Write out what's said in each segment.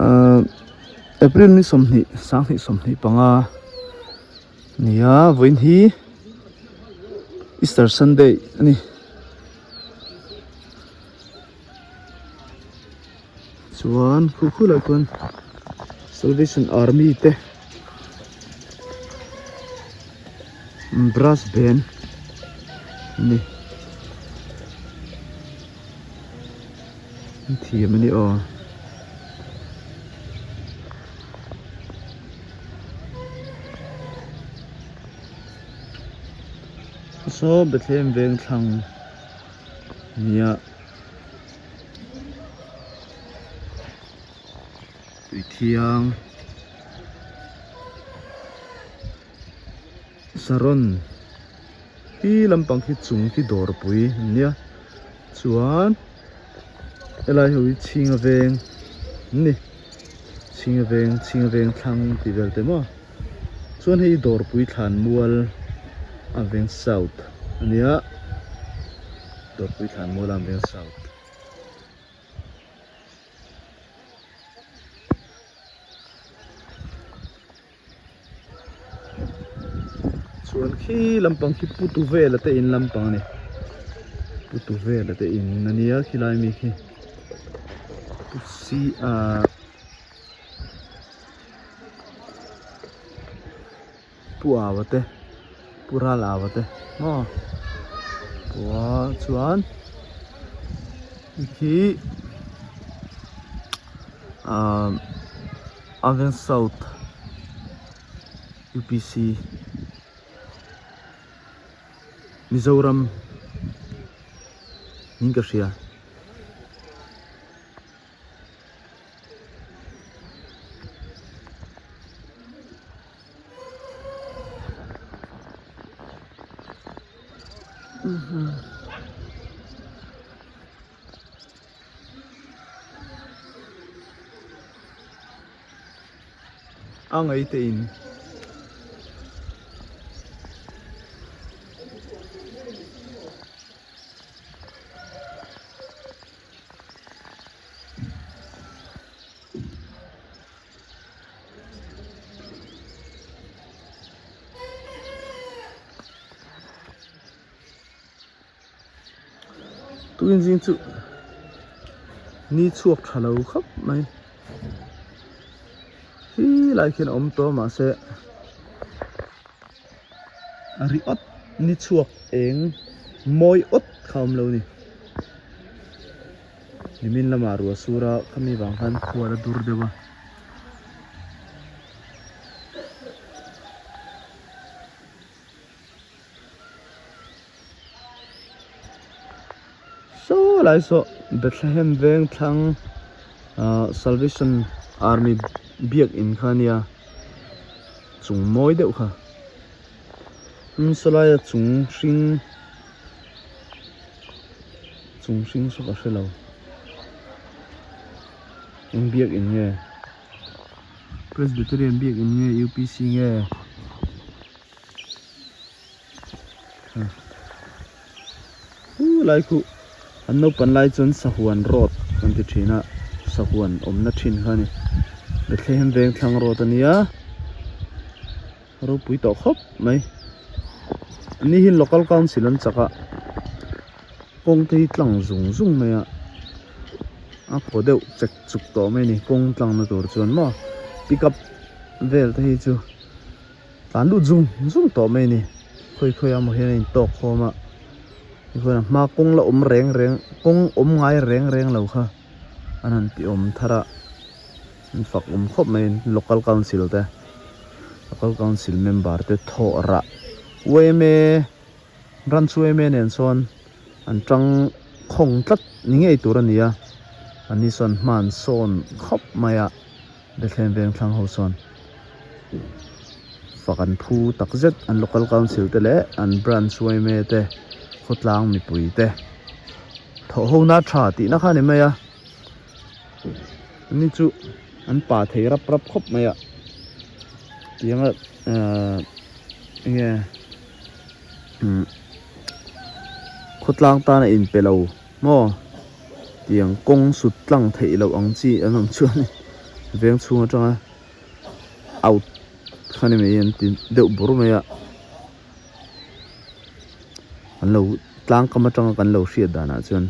Ahh April ni 20 2025 nia vawiin hi Easter Sunday a ni. Chuan khu khulah chuan Salvation Army te brass band a ni an thiam a ni aw. Saw Bethlehem Vengthlang nia. Tui thiang saron hi lampang khi chung khi dawrpui an nia chuan helai ho hi chhinga veng an ni chhinga veng chhinga veng thlang tih vel te maw chuan hei dawrpui thlan mual a veng south a nia dawrpui thlan mual a veng south. Chuan khi lampang khi putu vela te in lampang a ni putu vela te in a nia khilai mi khi pu si ah. Pu Awa te Pu Ral Awa te maw Pua chuan khi ahh Aven South U_P_C Mizoram in ka hria. A ngei te in. Tuin zing chu ni chhuak tha lo khawp mai hi lai khian a awm tawh a mahse a ri awt ni chhuak eng mawi awt kha a awm lo a ni. Nimin lamah ruah sur a khami vang khan khual a dur deuh a. Saw lai saw Bethlehem veng thlang ah Salvation Army biakin kha a nia chung mawi deuh kha sawlaia chung hring chung hring saw ka hre lo eng biakin nge Presbyterian biakin nge U_P_C nge. Lai khu an naupan lai chuan sahuan road kan ti thin a sahuan awmna thin kha a ni Bethlehem veng thlang road a nia ropui tawh khawp mai ani hi local council an chak a kawng te hi tlang zung zung mai a a kaw deuh chek chuk tawh mai a ni kawng tlang na tur chuan maw pickup vel te hi chu. Tlan lut zung zung tawh mai a ni khawi khawi ah maw hian a intawk khawm a tikhuan a hma kawng la awm reng reng kawng awm ngai reng reng lo kha an han ti awm thar a an fak awm khawp mai local council te local council member te thawh rah yma branch yma nen sawn an tang khawng tlat ni ngei tur a ni a an ni sawn hma an sawn khawp mai a. Bethlehem veng thlang ho sawn fak an phu tak zet an local council te leh an branch yma te khawtlang mipui te thawh ho na tha tih na kha a ni mai a ani chu an pa thei rap rap khawp mai a tianga ahh enge umm khawtlang tan a inpe lo maw. Tiang kawng sut tlang theih loh ang chi an awm chuan veng chhung atanga out kha ni mai an ti deuh bur mai a an lo tlang kam atanga kan lo hriat danah chuan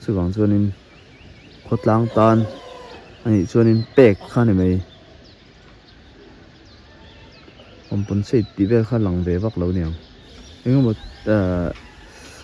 chuvang chuanin khawtlang tan anih chuanin pek kha ni mai compensate tih vel kha lang ve vak lo niang engemaw ahh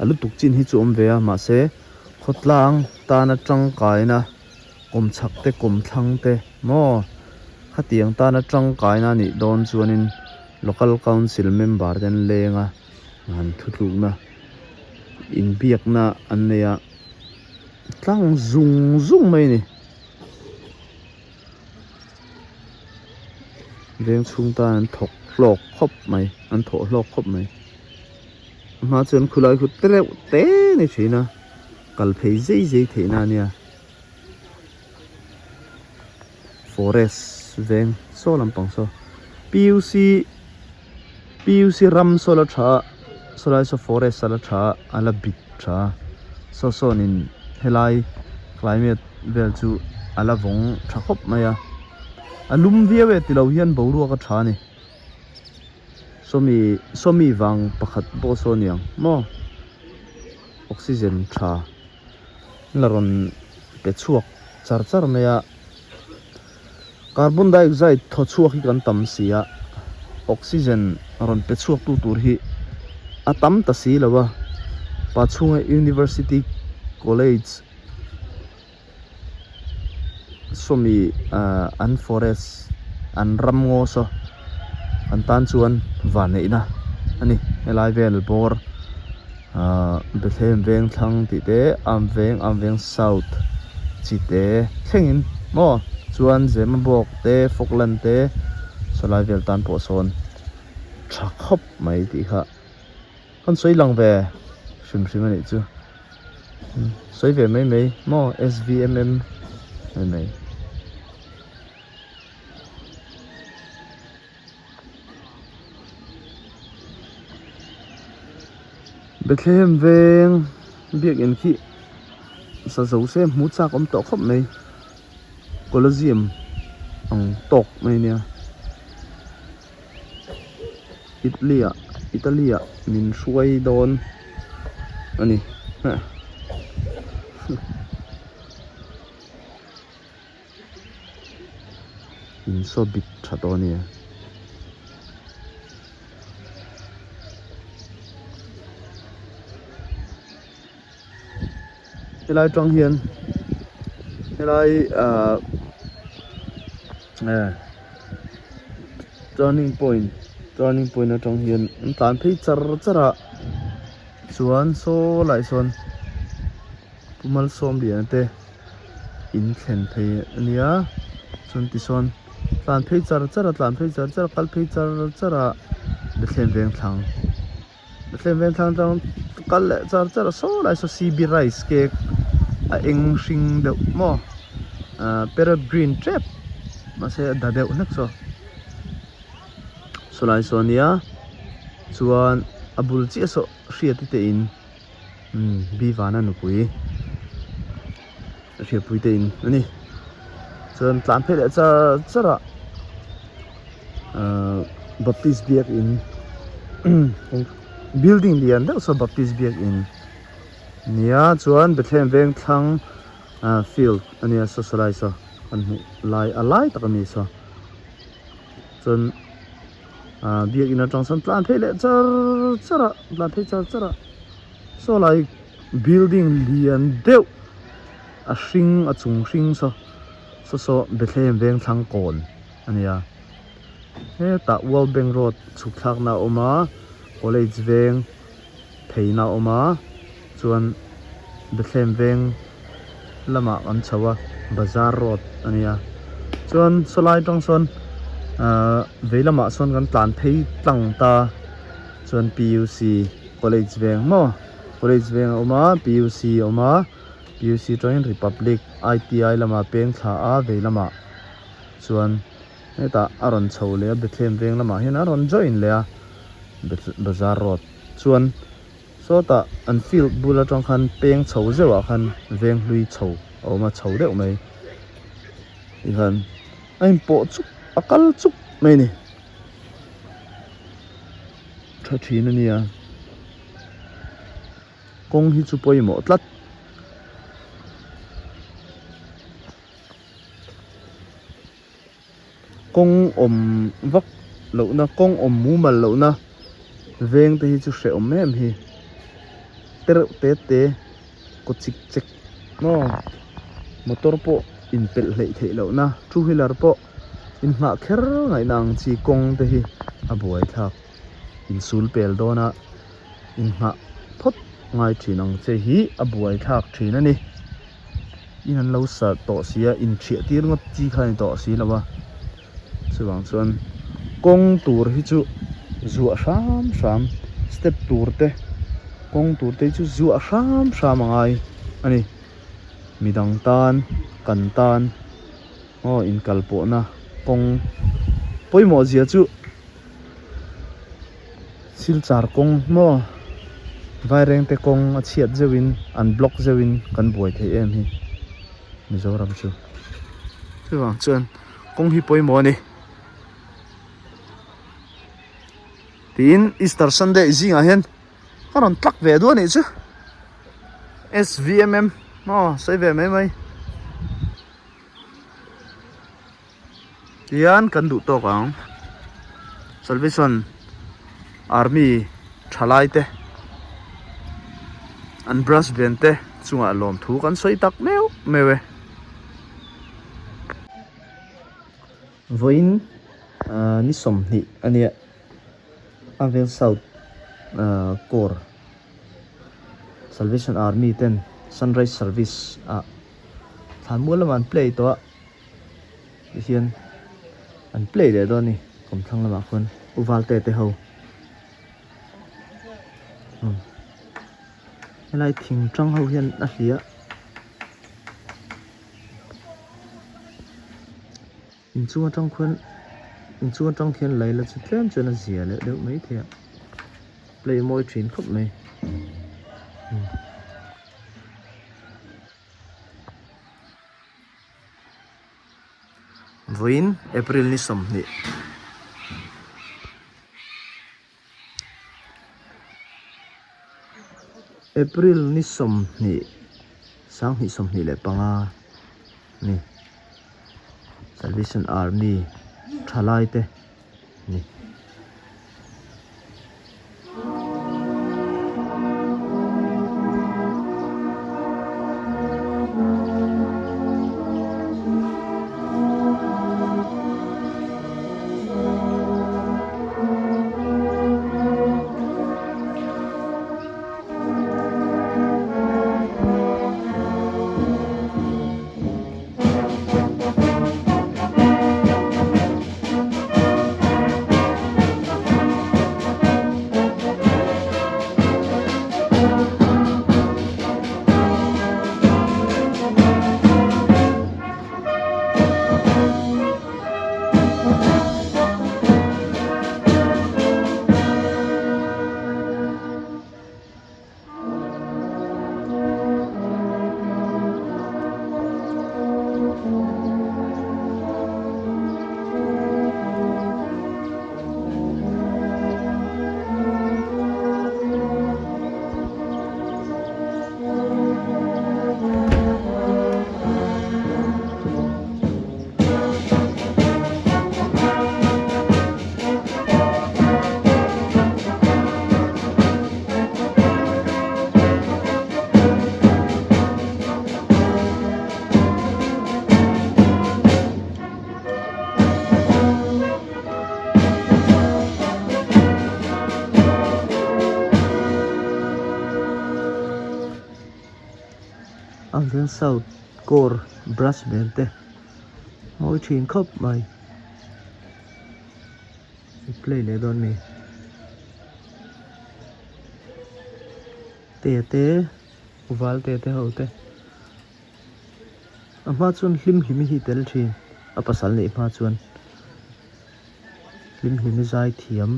a lutuk chin hi chu awm ve a mahse khawtlang tana tangkaina kawm chhak te kawm thlang te maw khatiang tana tangkaina a nih dawn chuanin local council member te an leng a han thutlukna inbiakna an nei a tlang zung zung mai a ni. Veng chhung tan an thawk hlawk khawp mai an thawh hlawk khawp mai a hma chuan khulai khu te reuh te ni thin a kal phei zei zei theih na ania forest veng saw lampang saw P_U_C P_U_C ram saw la tha a sawlai saw forest a la tha a a la bit tha a saw sawnin helai climate vel chu a la vawng tha khawp mai a a lum viau e tilo hian boruak a tha a ni sawmi sawmi vang pakhat pawh saw a niang maw oxygen tha la rawn pe chhuak char char mai a carbon dioxide thaw chhuak hi kan tam si a oxygen rawn pe chhuak tu tur hi a tam ta si lo a pa chhunga university college sawmi ahh an forest an ram ngaw saw an tan chuan vanneihna a ni helai vel bawr ahh Bethlehem veng thlang tih te Am veng Am veng south chi te thlengin maw chuan Zemabawk te Falkland te sawlai vel tan pawh sawn tha khawp mai tih kha kan sawi lang ve hrim hrim a nih chu. Sawi ve mai mai maw SVMM mai mai. Bethlehem veng biakinn khi sa zo se hmu chak awm tawh khawp mai Colosseum ang tawk mai nia. Italy ah Italy ah min hruai dawn a ni in saw bit tha tawh a ni e. Helai tang hian helai ahh eh turning point turning point atang hian an tlan phei char char a chuan saw lai sawn Pu Malsawmliana te in thlen phei a nia chuan tisawn tlan phei char char a tlan phei char char a kal phei char char a Bethlehem Vengthlang. Bethlehem veng thlang atang kal leh char char a saw lai saw cb rice cake a eng hring deuh maw ahh parrot green tep mahse a da deuh hlek saw saw lai saw ania chuan a bul chiah saw hriat te in umm bivana nupui. Hriatpui te in a ni chuan tlan phei leh char char a ahh baptist biakin building lian deuh saw baptist biakin nia chuan Bethlehem veng thlang ah field a nia socialise saw kan hmuh lai a lai tak a ni saw chuan ah biakin atang sawn tlan phei leh char char a tlan phei char char a saw lai. Building lian deuh a hring a chung hring saw saw saw Bethlehem veng thlang kawn a nia hetah World Bank road chhuk thlakna a awm a college veng pheina a awm a chuan Bethlehem veng lamah kan chho a bazar road a nia chuan saw lai atang sawn ahh vei lamah sawn kan tlan phei tlang ta chuan P_U_C college veng maw. College veng a awm a P_U_C a awm a P_U_C atangin Republic I_T_I lamah peng thla a vei lamah chuan hetah a rawn chho leh a Bethlehem veng lamah hian a rawn join leh a Bazar road chuan. Sawtah an field bul atang khan peng chho zeuh ah khan veng hlui chho a awm a chho deuh mai tikhan a inpawh chuk a kal chuk mai a ni tha thin a nia kawng hi chu pawimawh tlat. Kawng awm vak lohna kawng awm mumal lohna veng te hi chu hrehawm em hi tereuh te te kaw chik chek maw motor pawh in pelh hleih theih lohna two wheeler pawh in nghah kher ngaihna ang chi kawng te hi a buai thlak insul pel dawn a in nghah phawt ngai thin ang che hi a buai thlak thin a ni. In an lo sa tawh si a inthiah tir ngawt chi kha a ni tawh si lo a chuvang chuan kawng tur hi chu zuah hram hram step tur te kawng tur te hi chu zuah hram hram a ngai a ni midang tan kan tan aw inkal pawhna kawng pawimawh zia chu. Silchar kawng maw Vairengte kawng a chhiat zeuhin an block zeuhin kan buai thei em hi Mizoram chu chuvang chuan kawng hi pawimawh a ni tiin Easter Sunday zingah hian ka rawn tlak ve duah a nih chu S_V_M_M maw sawi ve mai mai. Tihian kan duh tawk ang Salvation Army thalai te an brush ven te chungah lawmthu kan sawi tak meuh meuh e. Vawiin ah ni 20 a nia Avel South ah Corps Salvation Army ten Sunrise Service ah thlanmual lamah an play tawh a. Tihian an play leh dawn a ni kawmthlang lamah khuan u Valte te ho umm helai thing tang ho hian a hliah inchung atang khuan inchung atang khian lei la chu tlem chuan a zia leh deuh mai thei a play mawi thin khawp mai umm. Vawiin April ni 20. April ni 20 2025 ni Salvation Army thalai te ni. Ang South Corps Brass Band te mawi thin khawp mai. I play leh dawn mi te te uval te te ho te a hma chuan hlim hlim hi tel thin a pasal neih hma chuan hlim hlim hi zai thiam.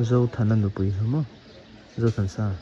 Zothana nupui kha maw Zothansa.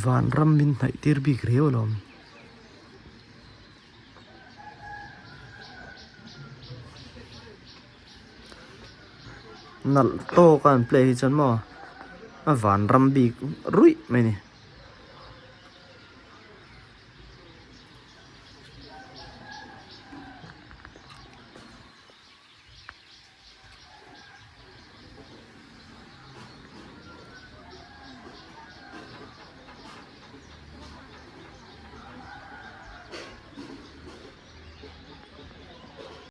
Vanram min hnaih tir bik riau alawm. Nalh tawk a an play hi chuan maw a vanram bik ruih mai a ni.